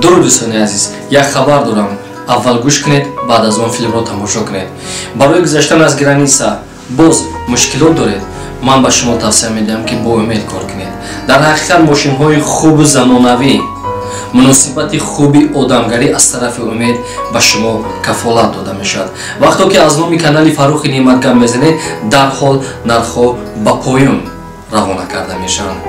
Дуруд дӯстони азиз, як хабар дорам. Аввал гӯш кунед, баъд аз он филмро тамошо кунед. Барои гузаштан аз граница боз мушкилот доред? Ман ба шумо тавсия медиҳам, ки бо умед кор кунед. Дар ҳақиқат мошинҳои хубу замонавӣ, муносибати хуби одамгарӣ аз тарафи Умед ба шумо кафолат дода мешавад. Вақто ки аз номи канали Фаррухи Неъмат гап мезанед, дарҳол нархҳо ба поён равона карда мешаванд.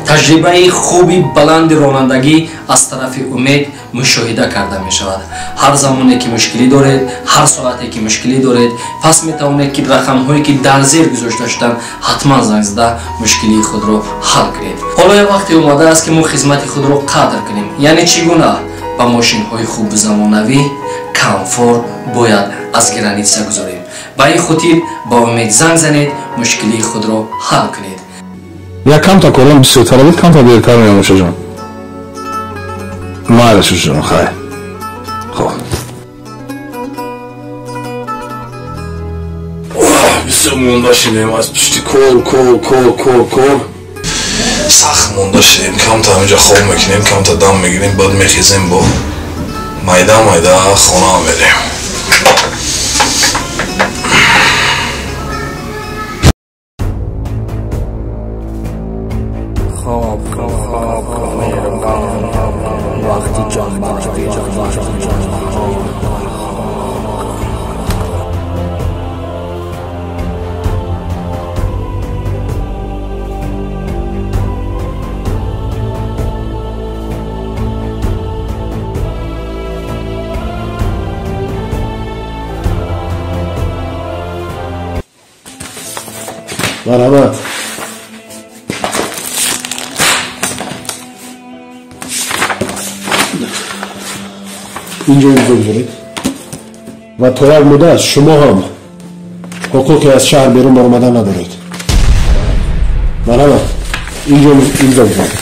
Таҷрибаи хуби баланди ронандагӣ аз тарафи Умед мушоҳида карда мешавад. Ҳар замоне ки мушкилӣ доред, ҳар соате ки мушкилӣ доред, пас метавонед ки рақамҳое ки дар зер гузошта шуданд, ҳатман занг зада мушкилии худро ҳал кунед. Ҳоло як вақте омадааст, ки мо хизмати худро қадр кунем. Яъне чӣ гуна? Ба мошинҳои хубу замонавӣ комфорт бояд аз граница гузорем. Ба ин хотир ба Умед занг занед, мушкилии худро ҳал кунед. Я камта корон бисёртар буд, камта дертар меом, ошаҷон. Майлаш, ошаҷон, хай. Хоб. Бисёр монда шидем аз пушти кор, кор, кор, кор, кор. Сахт монда шидем, камта ҳаминҷа хоб мекунем, камта дам мегирем, баъд мехезем бо майда майда хона мерем. Марҳамат. Инҷо имзо гузоред ва то як муддат шумо ҳам ҳуқуқи аз шаҳр берун баромадан надоред. Марҳамат, инҷо имзо гузоред.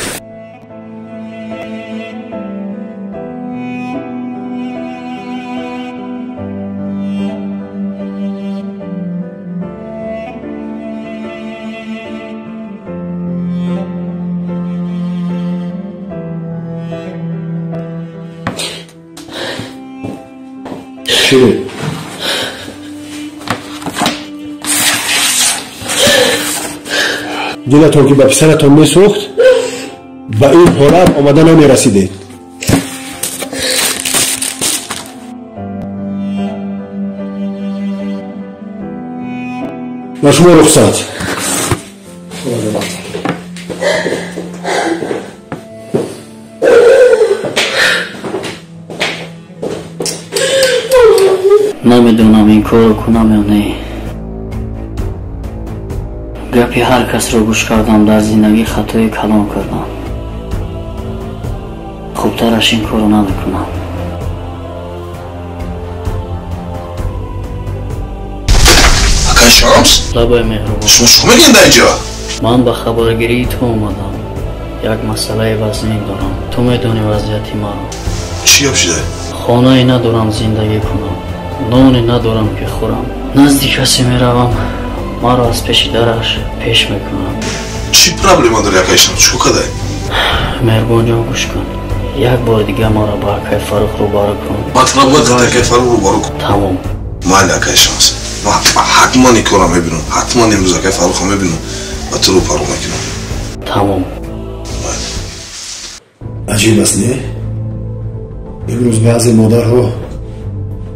Дилатон ки ба писаратон месӯхт, ба ин ҳолат омада намерасидед. Ба шумо рухсат. Намедонам ин корро кунам ё не. Гапи ҳар касро гӯш кардам, дар зиндагӣ хатои калон кардам. Хубтараш ин корро намекунам. Акай Шамс? Лабай меҳрубон. Шумо чӣ мегӯед дар инҷо? Ман ба хабаргирии ту омадам. Як масъалаи вазнин дорам. Ту медонӣ вазъияти маро. Чӣ гап шуда? Хонае надорам зиндагӣ кунам, ноне надорам ки хӯрам. Назди касе меравам, маро аз пеши дараш пеш мекунам. Чӣ проблема дори, акай Шамс? Чӣ кадай? Меҳрубонҷон, гӯш кун. Як бори дига маро ба акай Фаррух рӯбарӯ кун. Ман туро бояд хати акай Фаррух рӯбарӯ кун. Тамом. Майли, акай Шамс, ман ҳатман ин корро мебинам. Ҳатман имрӯз акай Фаррухро мебинам ва ту рӯпарӯ мекунам. Тамом. Аҷиб аст, не? Имрӯз баъзе модарҳо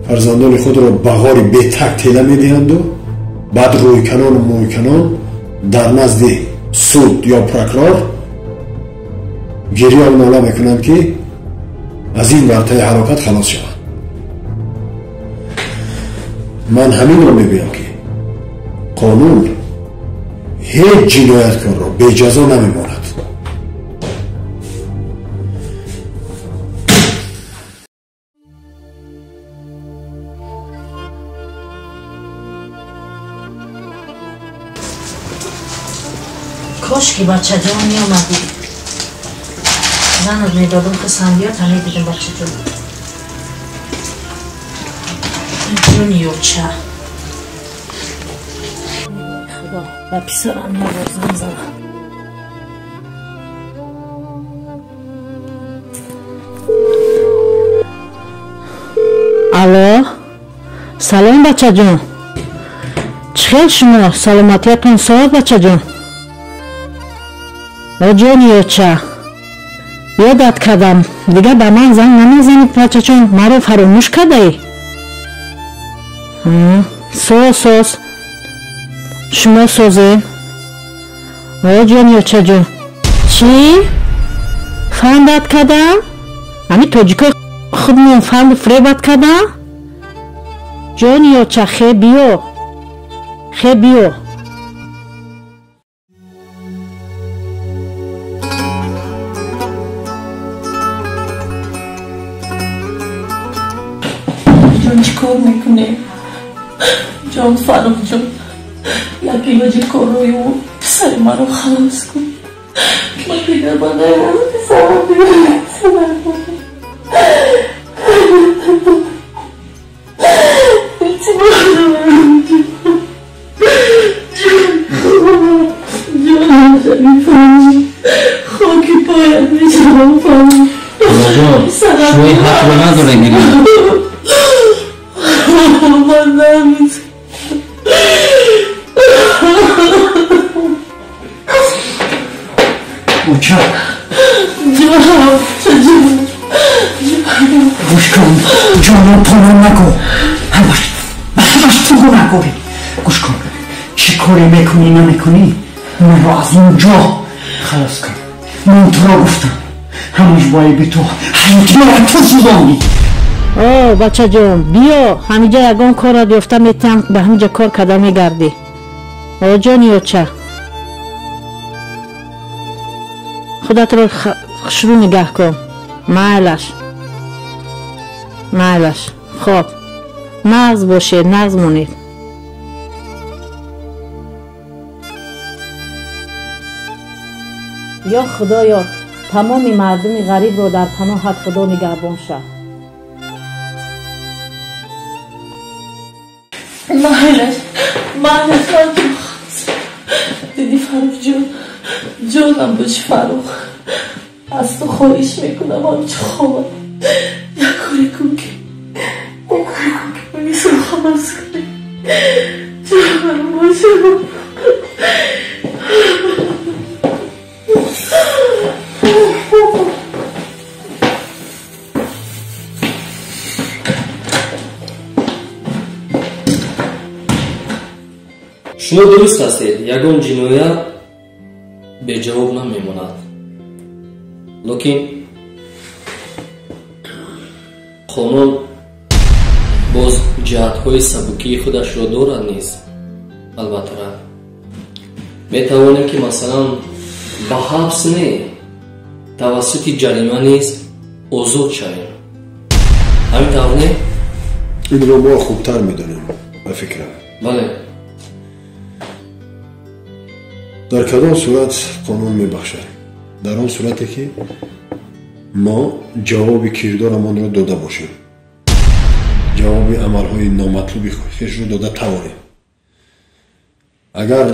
фарзандони худро ба ғори бетак тела медиҳанду баъд рӯйканону мӯйканон дар назди суд ё прокурор гирён нола мекунанд, ки аз ин вартаи ҳарокат халос шаванд. Ман ҳаминро мегӯям, ки қонун ҳеҷ ҷинояткорро беҷазо намемонад. Кош ки бачаҷон меомадӣ. Занат медодам хусандиёта медидам бачаҷон. Ҷони ёча. Худо ба писарам навозам зада. Алло, салом бачаҷон. Чӣ хел шумо? Саломатиятон соз бачаҷон? О ҷони ёча, ёдат кардам. Дигар ба ман занг намезанӣ бачаҷон, маро фаромӯш кардаӣ? Соз соз. Шумо созед? О ҷони ёчаҷон. Чӣ? Фандат кардам? Ҳамин тоҷикои худмон фанду фиребат кардам? Ҷони ёча, хе биё. Хе биё. Ҷон, чӣ кор мекунем? Ҷон, Фаррухҷон, як илоҷи коррои ӯ писари маро халос кун. Ман дигар ба ғайрат писарам биёрам. Хоки поят мешавам, Фаррух. Холаҷон, шумо ин ҳақро надоред гирифт. Ман намедонам. Оча. Ҷон, ҷон. Гӯш кун, ҷонро пона накун. Ҳамаш, ба ҳамаш ту гунаҳкорӣ. Гӯш кун, чӣ коре мекунӣ намекунӣ, маро аз он ҷо халос кун. Ман туро гуфтам, ҳамаш бо айби ту, ҳаёти маро ту сӯзондӣ. О, бачаҷон, биё, ҳамиҷа ягон корро ёфта метиҳам, ба ҳамиҷа кор карда мегардӣ. О ҷони ёча, худатро хушрӯ нигаҳ кун. Майлаш, майлаш. Хоб, нағз бошед, нағз монед. Ё Худоё, тамоми мардуми ғарибро дар паноҳат Худо нигаҳбон шав. Майлаш, майлаш, ман диди Фаррухҷон, ҷонам боши Фаррух. Аз ту хоҳиш мекунам, ҳамчун хобам як коре кун ки Манисро халос кунӣ. Ҷонам бошам. Шумо дуруст ҳастед, ягон ҷиноят беҷавоб намемонад. Лекин қонун боз ҷиҳатҳои сабукии худашро дорад низ. Албатта, метавонем ки масалан ба ҳабс не, тавассути ҷарима низ озод шавем. Ҳамин тавр не? Инро мо хубтар медонем, ба фикрам. Бале. Дар кадом сурат қонун мебахшад? Дар он сурате ки мо ҷавоби кирдорамонро дода бошем, ҷавоби амалҳои номатлуби хешро дода тавонем. Агар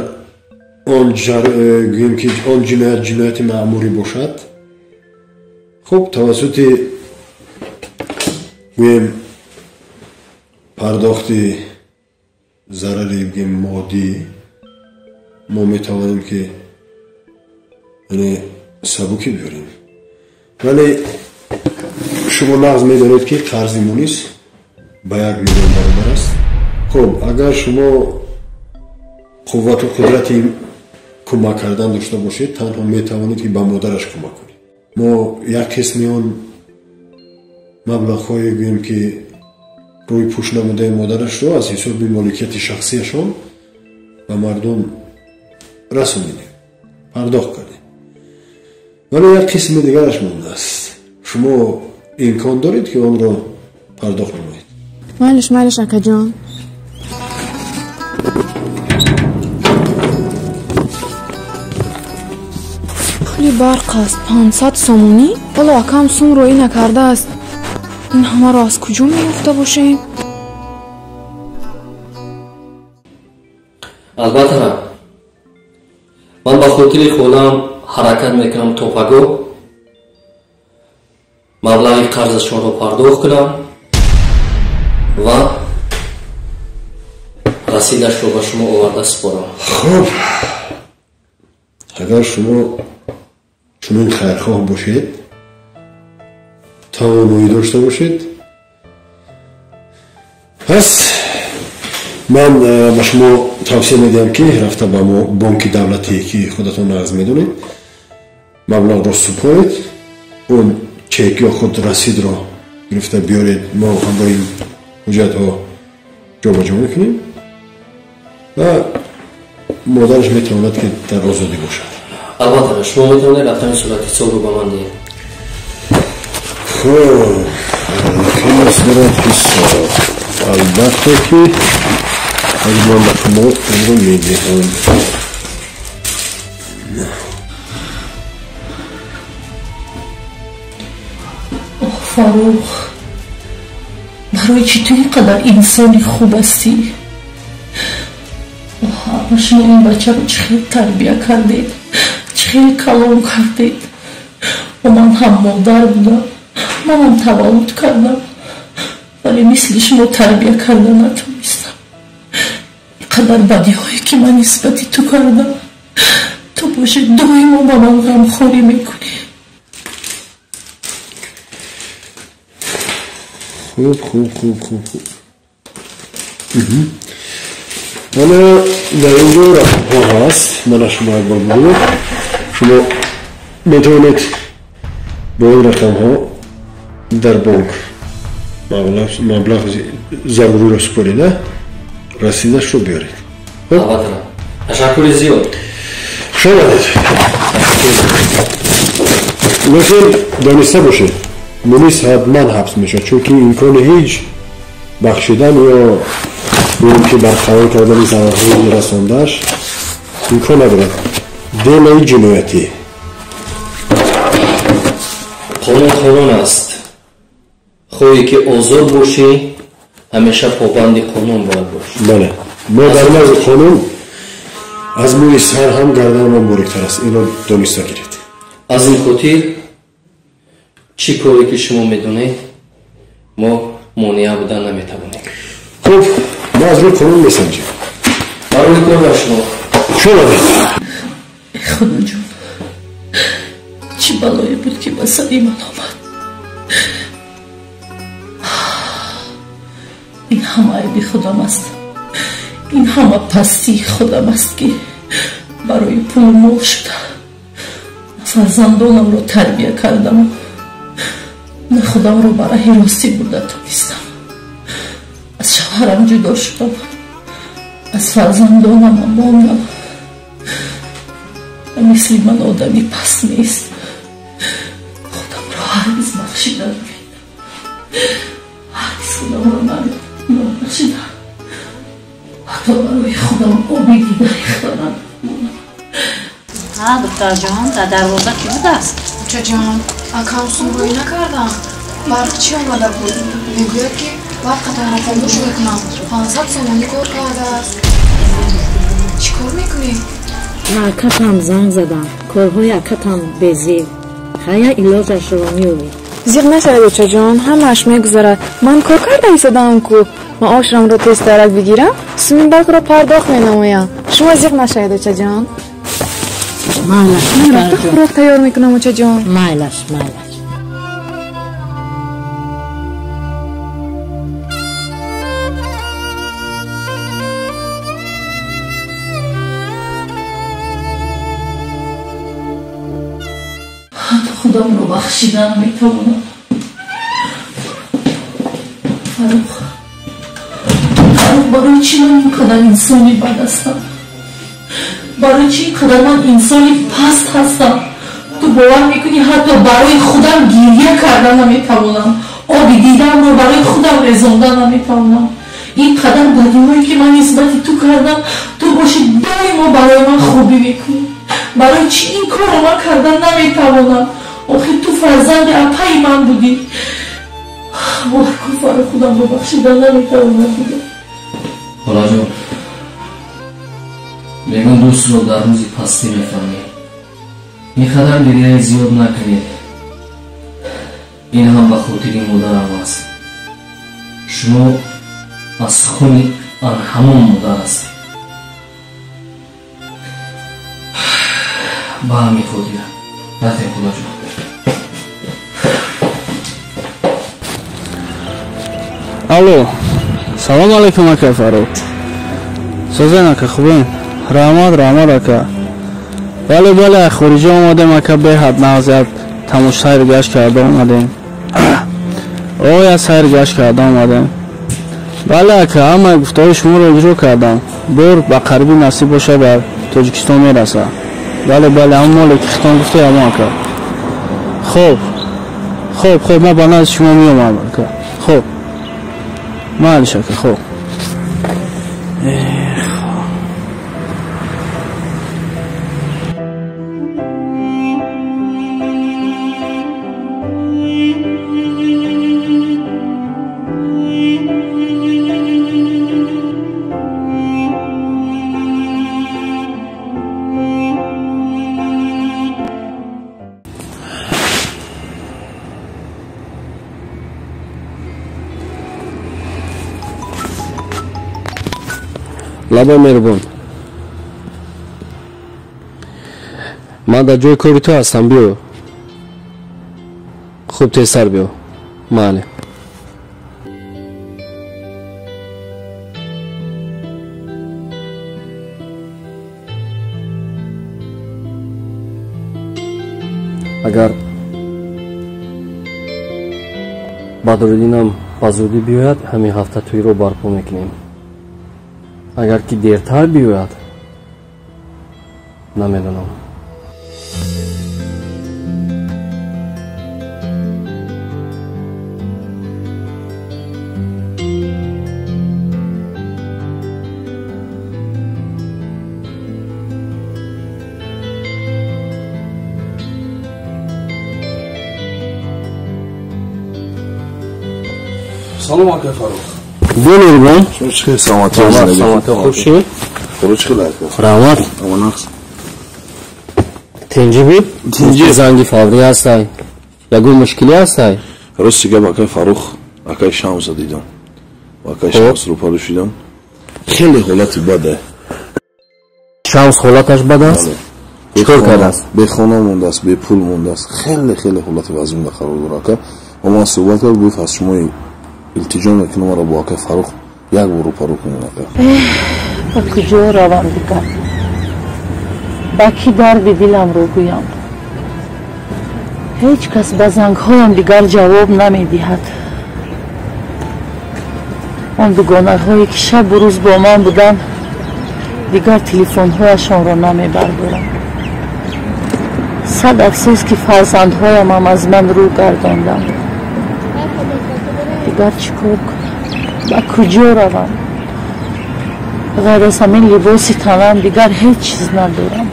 он гӯем ки он ҷиноят ҷинояти маъмурӣ бошад, хуб тавассути гӯем пардохти зарари гӯем моддӣ мо метавонем ки яъне сабукӣ биёрем. Вале шумо нағз медонед ки қарзи Мунис ба 1 миллион баробар аст. Хуб, агар шумо қуввату қудрати кӯмак кардан дошта бошед, танҳо метавонед ки ба модараш кӯмак кунед. Мо як қисми он маблағҳое гӯем ки рӯи пӯш намудаи модарашро аз ҳисоби моликияти шахсияшон ба мардум расонидем, пардохт кардем. Вале як қисми дигараш мондааст. Шумо имкон доред ки онро пардохт намоед? Майлаш, майлаш, акаҷон. барқ аст, 500 сомонӣ. Ҳоло акам сум роӣ накардааст. Ин ҳамаро аз куҷо меёфта бошем? Албатта, ман ба хотири холаам ҳаракат мекунам то пагоҳ маблағи қарзашонро пардохт кунам ва расидашро ба шумо оварда супорам. Хуб, агар шумо чунин хайрхоҳ бошед, тавоноӣ дошта бошед, пас ман ба шумо тавсия медиҳам, ки рафта ба бонки давлатие, ки худатон нағз медонед, маблағро супоред, он чек ё худ расидро гирифта биёред, мо ҳамроҳи ҳуҷҷатҳо ҷобаҷо мекунем ва модараш метавонад, ки дар озодӣ бошад. Албатта, шумо метавонед рафтани суратҳисобро ба ман диҳед. Хуб, суратҳисоб, албатта, ки аз ман ба шумо онро медиҳам. Оҳ, Фаррух, барои чӣ ту ин қадар инсони хуб ҳастӣ? Оҳ, шумо ин бачаро чӣ хел тарбия кардед, чӣ хел калон кардед. О, ман ҳам модар будам, манам таваллуд кардам, вале мисли шумо тарбия карда натонистам. Ин қадар бадиҳое, ки ман нисбати ту кардам, ту бошед доимо ба ман ғамхорӣ мекунӣ. Хуб, хуб, хуб, хуб, хуб. Мана дар ин ҷо рақамҳо ҳаст. Мана, шумо як бор бубинед. Шумо метавонед бо ин рақамҳо дар бонк маблағ заруриро супорида, расидашро биёред. Албатта, ташаккури зиёд. Хуш омадед. Лекин дониста бошед, мунис ҳатман ҳабс мешавад, чунки имкони ҳеҷ бахшидан ё гӯем, ки барқарор кардани зарарҳои расондааш имкон надорад. Делаи ҷиноятӣ. Қонун қонун аст. Хоҳӣ, ки озод бошӣ, ҳамеша побанди қонун бояд бошӣ. Бале, мо дар назди қонун аз мӯи сар ҳам гарданамон бориктар аст. Инро дониста гиред. Аз ин хотир чӣ коре ки шумо медонед, мо монеа будан наметавонем. Хуб, мо аз рӯи қонун месанҷем. Барои кор ба шумо. Хуш омадед. Худоҷон, чӣ балое буд, ки ба сари ман омад? Ин ҳама айби худам аст, ин ҳама пастии худам аст, ки барои пулу мол шуда фарзандонамро тарбия кардаму на худамро ба раҳи ростӣ бурда тонистам. Аз шавҳарам ҷудо шудам, аз фарзандонамам мондам. Мисли ман одами паст нест. Худамро ҳаргиз бахшида намедам, ҳаргиз худамро набахшида, ҳатто барои худам оби дида рехта наметавонам. Ҳа, духтарҷон, дар дарвоза кӣ будааст? Очаҷон, акам сум рӯй накардам. Барқчӣ омада буд, мегӯяд, ки барқатонро хомӯш мекунам. 500 сомонӣ кор кардааст. Чӣ кор мекунӣ? Ба акатам занг задам. Корҳои акатам безеб. Хая, илоҷашро меёбӣ. Зиқ нашавед, очаҷон, ҳамааш мегузарад. Ман кор карда истодаам ку. Маошамро тезтарак бигирам, суми барқро пардохт менамоям. Шумо зиқ нашавед, очаҷон. Майлаш. Ман рафта хӯрок тайёр мекунам, очаҷон. Майлаш, майлаш. Ҳатто худамро бахшида наметавонам. Фаррух, Фаррух, барои чӣ ман ин қадар инсони бад ҳастам? Барои чӣ ин қадар ман инсони паст ҳастам? Ту бовар мекунӣ, ҳатто барои худам гирья карда наметавонам, оби дидамро барои худам резонда наметавонам. Ин қадар бадиҳое, ки ман нисбати ту кардам, ту боши доимо барои ман хубӣ мекунӣ. Барои чӣ ин корро ман кардан наметавонам? Охир ту фарзанди апаи ман будӣ. Бовар кун, Фаррух, худамро бахшидан наметавонам дигар. Холаҷон, мегӯям дӯстро дар рӯзи пастӣ мефаҳмӣ. Ин қадар гирияи зиёд накунед. Ин ҳам ба хотири модарам аст. Шумо аз хуни ан ҳамон модар ҳастед. Ба ҳамин хотир рафтем, холаҷон. Алло, салом алейкум, ака Фаррух. Созен ака, хубен? Раҳмат, раҳмат ака. Бале, бале, хориҷа омадем ака, беҳад нағз, тамош сайр гашт карда омадем. Оя сайр гашт карда омадем. Бале ака, ҳамаи гуфтаҳои шуморо иҷро кардам. Бор ба қарибӣ насиб бошад дар Тоҷикистон мерасад. Бале, бале, ҳамон моле ки хитон гуфте ҳамон ака. Хоб, хоб, хоб, ман ба назди шумо меомам ака. Хоб. Майлиш ака, хоб. Лабай меҳрубон, ман дар ҷои кори ту ҳастам, биё. Хуб, тезтар биё. Майли. Агар Бадруддинам ба зудӣ биёяд, ҳамин ҳафта тӯйро барпо мекунем. Агар ки дертар биёяд, намедонам. Салом ака Фаррух. Биё меҳрубон. Шумо чӣ хел? Саломатӣ? Саломатӣ, хуб шӣ? Худо чӣ хел ака? Раҳмат. Амонақс. Тинҷӣ буд? Тинҷӣ. Занги фаврӣ ҳастай? Ягон мушкилӣ ҳастай? Рости гап акай Фаррух, акай Шамса дидам. Акай Шамс рӯпарӯ шудам. Хеле ҳолати баде. Шамс ҳолаташ бад аст? Чӣ кор кардааст? Бехона мондааст, бепул мондааст. Хеле хеле ҳолати вазмин қарор дорад ака. Бо ман суҳбат кард, гуфт аз шумо илтиҷо мекунам маро бо акай Фаррух як бор рӯпарӯ кунед ака. Ба куҷо равам дигар? Ба кӣ дарди диламро гӯям? Ҳеҷ кас ба зангҳоям дигар ҷавоб намедиҳад. Он дугонаҳое ки шабу рӯз бо ман буданд, дигар телефонҳояшонро намебардорам. Сад афсӯс ки фарзандҳоямам аз ман рӯ гардонданд. Дигар чӣ кор кунам? Ба куҷо равам? Ғайр аз ҳамин либоси танам дигар ҳеҷ чиз надорам.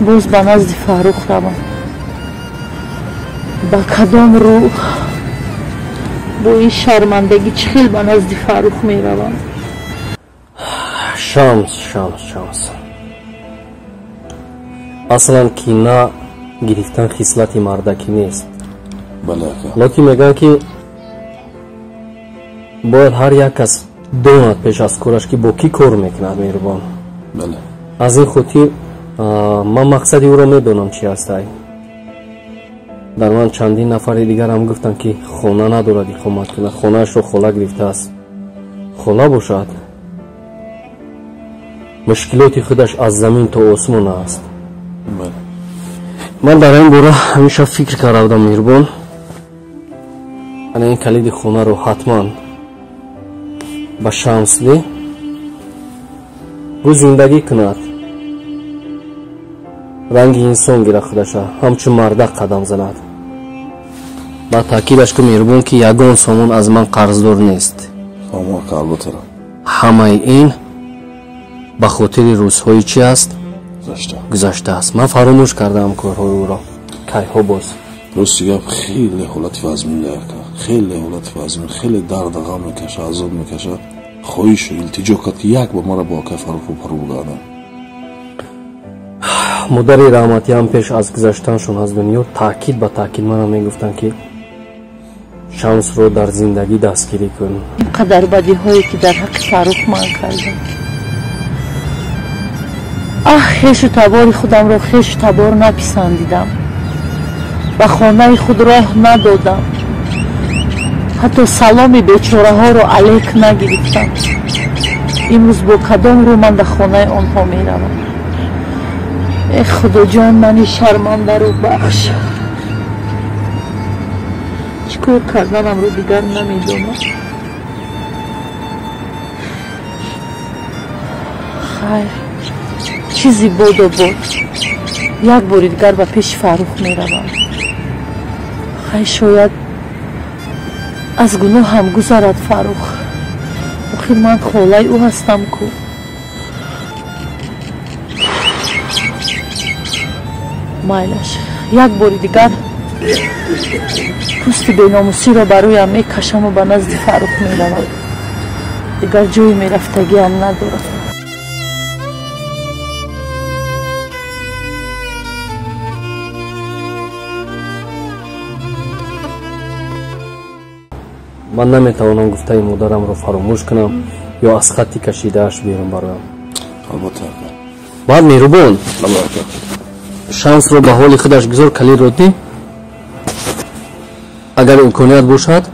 Боз ба назди Фаррух равам. Ба кадом рӯ? Бо ин шармандагӣ чӣ хел ба назди Фаррух меравам? Шамс, Шамс, Шамс. Аслан кина гирифтан хислати мардакӣ нест. Бале ака. Лекин мегӯянд ки бояд ҳар як кас донад пеш аз кораш ки бо кӣ кор мекунад, меҳрубон. Бале. Аз ин хотир ман мақсади ӯро медонам чи ҳастай. Дар ман чандин нафари дигарам гуфтанд ки хона надорад иқомат кунад, хонаашро хола гирифтааст. Хола бошад, мушкилоти худаш аз замин то осмон аст. Ман дар ин бора ҳамеша фикр карда будам, меҳрубон. Ана ин калиди хонаро ҳатман ба Шамс деҳ, гӯ зиндагӣ кунад, ранги инсон гирад худаша, ҳамчун мардак қадам занад. Баъд таъкидаш кун, меҳрубон, ки ягон сомон аз ман қарздор нест. Ҳамаи ин Ба хотири рӯзҳои чи аст? Гузашта аст. Ман фаромӯш кардаам корҳои ӯро. Кайҳо боз. Рости гап, хеле ҳолати вазмин ака, хеле ҳолати вазмин, хеле дарду ғам мекашад, азоб мекашад. Хоҳишу илтиҷо кард, ки як бор маро бо акай Фаррух рӯбарӯ бигардам. Модари раҳматиам пеш аз гузаштаншон аз дунё таъкид ба таъкид мана мегуфтанд, ки Шамсро дар зиндагӣ дастгирӣ кун. Ин қадар бадиҳое, ки дар ҳаққи Фаррух ман кардам, аҳ, хешу табори худамро хешу табор написандидам, ба хонаи худ роҳ надодам, ҳатто саломи бечораҳоро алек нагирифтам. Имрӯз бо кадом рӯ ман ба хонаи онҳо меравам? Э Худоҷон, мани шармандаро бахш. Чӣ кор карданамро дигар намедонам. Хайр, чизи бодо бод, як бори дигар ба пеши Фаррух меравам. Хай, шояд аз гуноҳам гузарад Фаррух. Охир ман холаи ӯ ҳастам ку. Майлаш, як бори дигар пӯсти беномусиро ба рӯям мекашаму ба назди Фаррух меравам. Дигар ҷои мерафтагиам надорам. Ман наметавонам гуфтаи модарамро фаромӯш кунам ё аз хатти кашидааш берун бароям. Албатта, ака. Баъд меҳрубон, Шамсро ба ҳоли худаш гузор, калидро дӣ. Агар имконият бошад,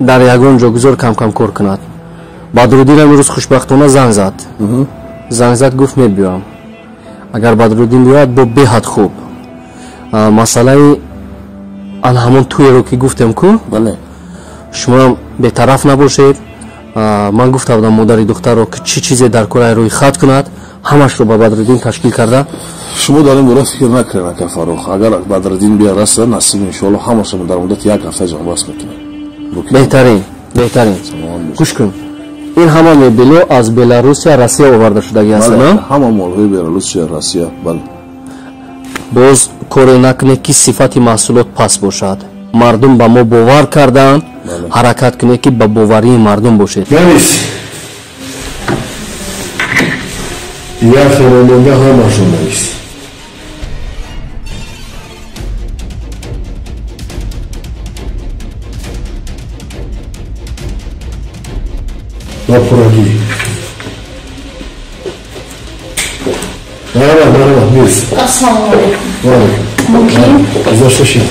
дар ягон ҷо гузор, кам-кам кор кунад. Бадруддинам имрӯз хушбахтона занг зад. Занг зад, гуфт мебиёям. Агар Бадруддин биёяд, бо беҳад хуб. Масъалаи ан ҳамон тӯеро, ки гуфтем ку, шумоам бетараф набошед. Ман гуфта будам модари духтарро, ки чӣ чизе дар кораи рӯи хат кунад, ҳамашро ба Бадруддин ташкил карда. Шумо дар ин бора фикр накунед, ака Фаррух. Агар Бадруддин бия раса, насиб иншоалло ҳамашро дар муддати як ҳафта ҷамъбаст мекунем. Беҳтарин, беҳтарин. Гӯш кун, ин ҳама мебело аз Беларусия, Россия оварда шудагӣ ҳастанд? Ҳама молҳои Беларусия, Россия, бале. Боз коре накунед, ки сифати маҳсулот паст бошад. Мардум ба мо бовар карданд, ҳаракат кунед, ки ба боварии мардум бошед. Навис, як хонанда ҳамашон навис. Ба пуррагӣ. Марҳамат, марҳамат, мирс. Ассалому алайкум. Ва алайкум. Мумкин? Гузашта шин.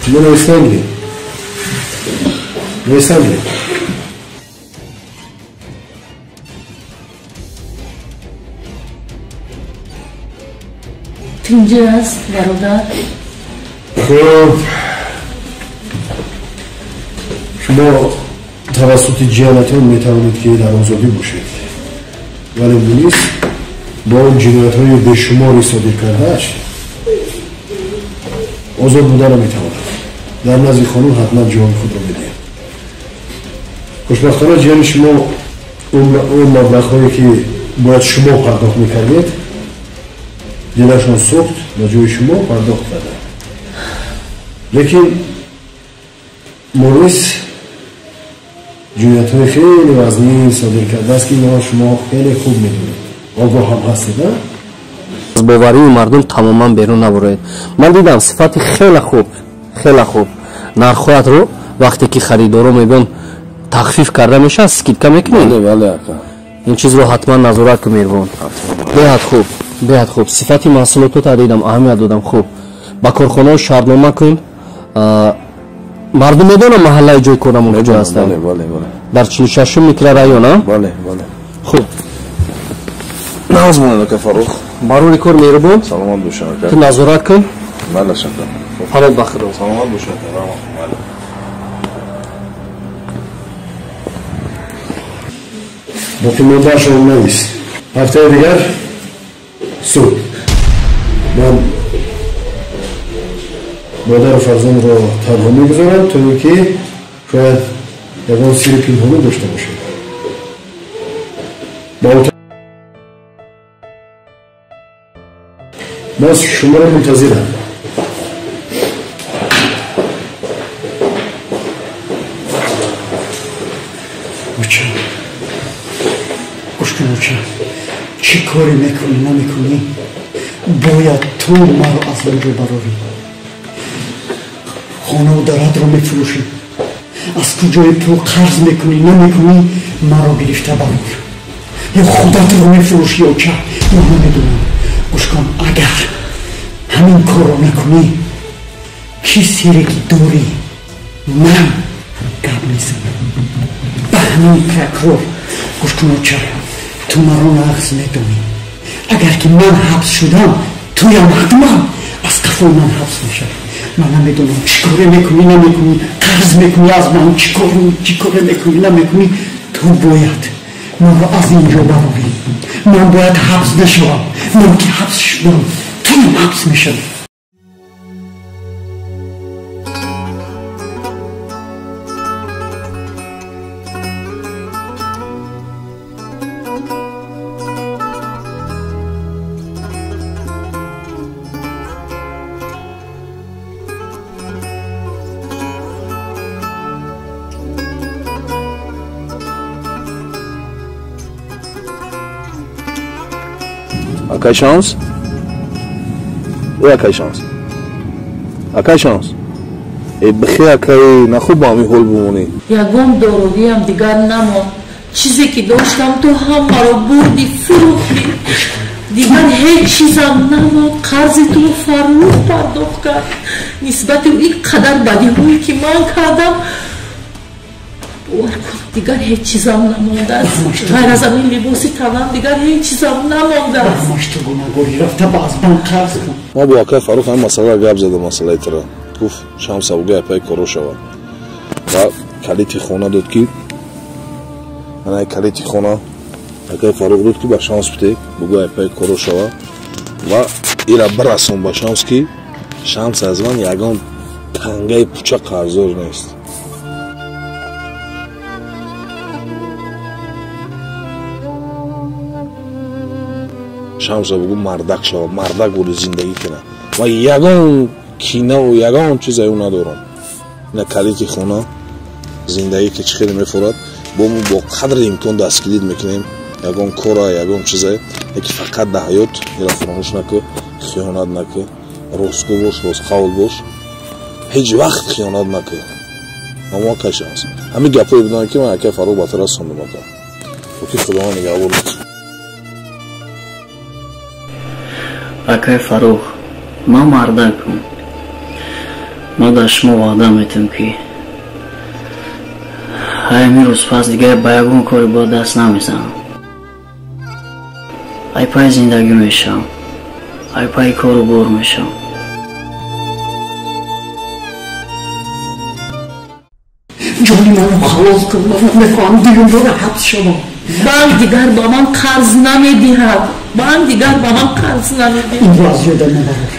Шумо навистан гиред. Навистан гиред. Тинҷа аст, бародар? Хуб, шумо тавассути ҷиянатон метавонед, ки дар озодӣ бошед, вале мунис бо он ҷиноятҳои бешумори содир кардааш озод буда наметавонад. Дар назди қонун ҳатман ҷавоби худро медиҳад. Хушбахтона, ҷияни шумо он маблағҳое, ки бояд шумо пардохт мекардед, дилашон сӯхт, ба ҷои шумо пардохт карданд. Лекин мунис ҷиноятҳои хеле вазнин содир кардааст, ки инҳо шумо хеле хуб медонед, огоҳ ҳам ҳастед. Аз боварии мардум тамоман берун набароед. Ман дидам, сифати хеле хуб, хеле хуб. Нархҳоятро вақте ки харидоро мебиён, тахфиф карда мешавад, скидка мекунед? Бале, ака. Ин чизро ҳатман назорат кун, меҳрубон. Беҳад хуб, беҳад хуб. Сифати маҳсулотро дидам, аҳамият додам. Хуб, ба корхонаҳо шартнома кун. Мардум медонам маҳаллаи ҷои корамон куҷо ҳастанд? Дар 46-ум микрорайон, а? Бале, бале. Хуб. Нағз монед, ака Фаррух. Барори кор, меҳрубон. Саломат бошед, ака. Ту назорат кун. Бале, ака. Фарод ба Худо. Саломат бошед, ака. Раҳмат. Бале. Боқимондаашон навис. Ҳафтаи дигар суд. Ман Модару фарзандро танҳо мегузорам, то ин ки шояд ягон сири пинҳонӣ дошта бошад. Ман шуморо мунтазирам. Оча, гӯш кун, оча, чӣ коре мекунӣ намекунӣ, бояд ту маро аз он ҷо барорӣ. Хонаву даратро мефурӯшӣ, аз куҷои пул қарз мекунӣ намекунӣ, маро гирифта барор. Ё худатро мефурӯшӣ, оча, ман намедонам. Гӯш кун, агар ҳамин корро накунӣ, чӣ сире ки дорӣ, ман гап мезанам ба ҳамин прокурор. Гӯш кун, оча, ту маро нағз медонӣ. Агар ки ман ҳабс шудам, туям ҳатман аз қафои ман ҳабс мешавӣ. Ман намедонам чӣ коре мекунӣ намекунӣ, қарз мекунӣ аз ман, чӣ коре мекунӣ намекунӣ, ту бояд маро аз ин ҷо барорӣ. Ман бояд ҳабс нашавам. Ман ки ҳабс шудам, туям ҳабс мешавӣ. Акай Шамс? Э, акай Шамс. Акай Шамс. Э, бихе акай, нахуб ба ҳамин ҳол бимонӣ. Ягон дорогиам дигар намонд. Чизе ки доштам, ту ҳамаро бурдӣ, фурӯхтӣ. Дигар ҳеҷ чизам намонд. Қарзи туро Фаррух пардохт кард. Нисбати ин қадар бадиҳое ки ман кардам, бовар кун, дигар ҳеҷ чизам намондааст. Ғайр аз ҳамин либоси танам дигар ҳеҷ чизам намондааст. Ҳамаш ту гунаҳгорӣ, рафта ба аз ман қарз кун. Ман бо акай Фаррух ҳамин масъаларо гап задам, масъалаи тира. Гуфт Шамса бугӯ апаи коро шавад. Ва калити хона дод ки ана калити хона акай Фаррух дод ки ба Шамс бите, бугӯ апаи коро шавад ва ира бирасон ба Шамс ки Шамс аз ман ягон тангаи пуча қарздор нест. Шамса бугӯ мардак шава, мардак буду зиндагӣ кунад. Ман ягон кинаву ягон чизе ӯ надорам. Ина калити хона, зиндагӣ ки чӣ хеле мефурад, бо мо бо қадри имкон дастгирид мекунем, ягон кора, ягон чизе, яки фақат дар ҳаёт ира фаромӯш накун, хиёнат накун, ростгӯ бош, ростқавл бош, ҳеҷ вақт хиёнат накун. Аммо акай Шамс, ҳамин гапҳое буданд ки ман акай Фаррух ба ту расондам ака. Ки Худованд нигаҳбон бошад. Акай Фаррух, ман мардакам. Ман дар шумо ваъда метам ки ҳамин рӯз пас дигар ба ягон кори бо даст намезанам. Ай пай зиндагӣ мешавам, ай пай кору бор мешавам. Ҷони маро халос кун, ман намехоҳам дуюм бора ҳабс шавам. Банк дигар ба ман қарз намедиҳад. Банк дигар ба ман қарз намедиҳад. Инро аз ёдам набарор.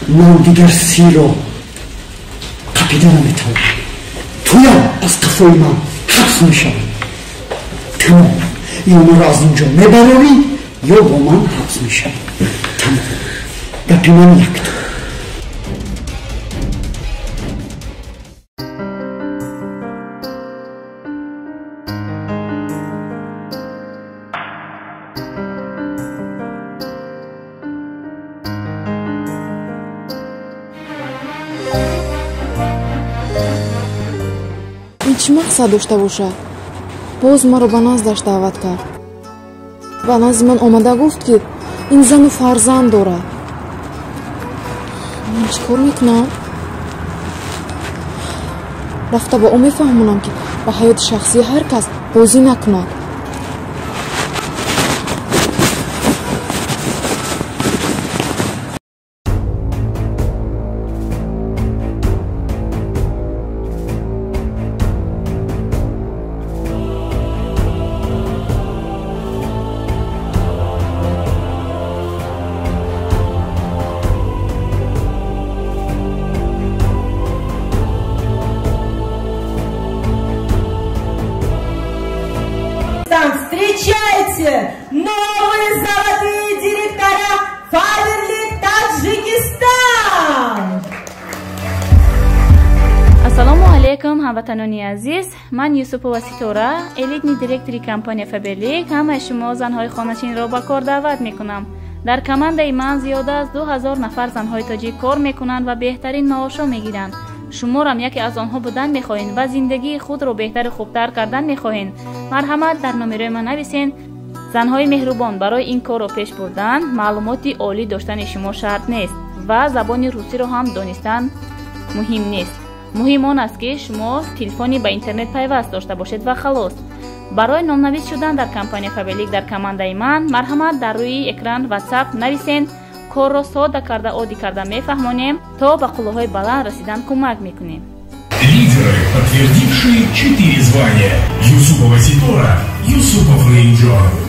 Ман дигар сирро қапида наметавонам. Туям аз қафои ман ҳабс мешавӣ. Тамом. Ё маро аз ин ҷо мебарорӣ, ё бо ман ҳабс мешавӣ. Тамом. Гапи ман якто. Ин чӣ мақсад дошта бошад? Боз маро ба наздаш даъват кард. Ба назди ман омада гуфт, ки ин зану фарзанд дорад. Ман чӣ кор мекунам? Рафта ба ӯ мефаҳмонам, ки ба ҳаёти шахсии ҳар кас бозӣ накунад. Ҳамватанони азиз, ман Юсупова Ситора, элитный директори компания «Фаберлик», ҳамаи шумо занҳои хонашинро ба кор даъват мекунам. Дар командаи ман зиёда аз 2000 нафар занҳои тоҷик кор мекунанд ва беҳтарин маошҳо мегиранд. Шуморам яке аз онҳо будан мехоҳед ва зиндагии худро беҳтару хубтар кардан мехоҳед, марҳамат, дар номерои ман нависен. Занҳои меҳрубон, барои ин корро пеш бурдан маълумоти олӣ доштани шумо шарт нест ва забони русиро ҳам донистан муҳим нест. Муҳим он аст, ки шумо телефони ба интернет пайваст дошта бошед ва халос. Барои номнавис шудан дар компания «Фаберлик» дар командаи ман, марҳамат, дар рӯи экран Ватсап нависен. Корро сода карда, оддӣ карда мефаҳмонем, то ба қуллаҳои баланд расидан кӯмак мекунем. Лидеры, подтвердившие четыре звания. Юсупова Ситора, Юсупов Раимджон.